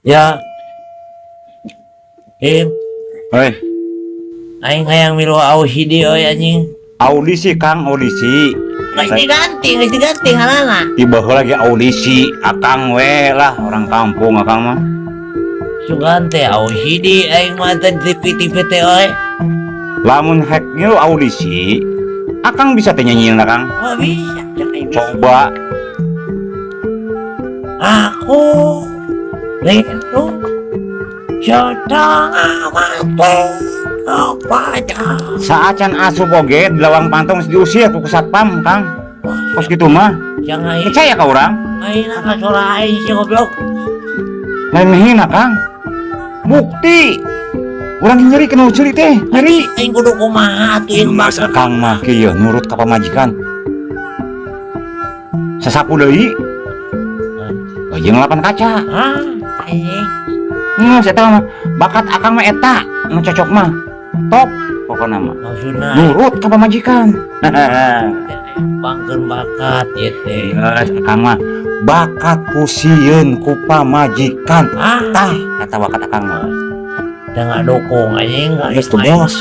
Ya. Im, Hei, aing hayang milu audisi euy, anjing. Audisi, Kang, audisi. Geus diganti, geus diganti ngaranna. Tiba lagi audisi, akang we lah, orang kampung akang mah. Sugan teh audisi aing mah teh di TV-TV teh euy. Lamun hek ngilu audisi, akang bisa teh nyanyiin, akang? Oh, bisa, cek aing bisa. Coba. Aku rindu setengah mati kepada Saacan asup oge di lawang pantong geus diusir ku satpam, Kang. Kos kitu mah. Jangan. Percaya ka urang? Aing ka suara aing si goblok. Lain ngehina, Kang. Bukti. Urang nyeri kena ceuli teh, nyeri. Aing kudu kumaha atuh ieu mah? Akang mah kieu, nurut ka pamajikan. Sasapu deui. Oh, jeung lapan kaca. Ah, anjing. Geus eta mah bakat akang mah eta, nu cocok mah. Top pokokna mah. Maksudna Nurut ka pamajikan. Bangkeun bakat ieu teh. Geus, akang mah bakat ku sieun ku pamajikan. Ah, Tah, eta bakat akang mah. Da ngadukung anjing. Geus tuh, bos.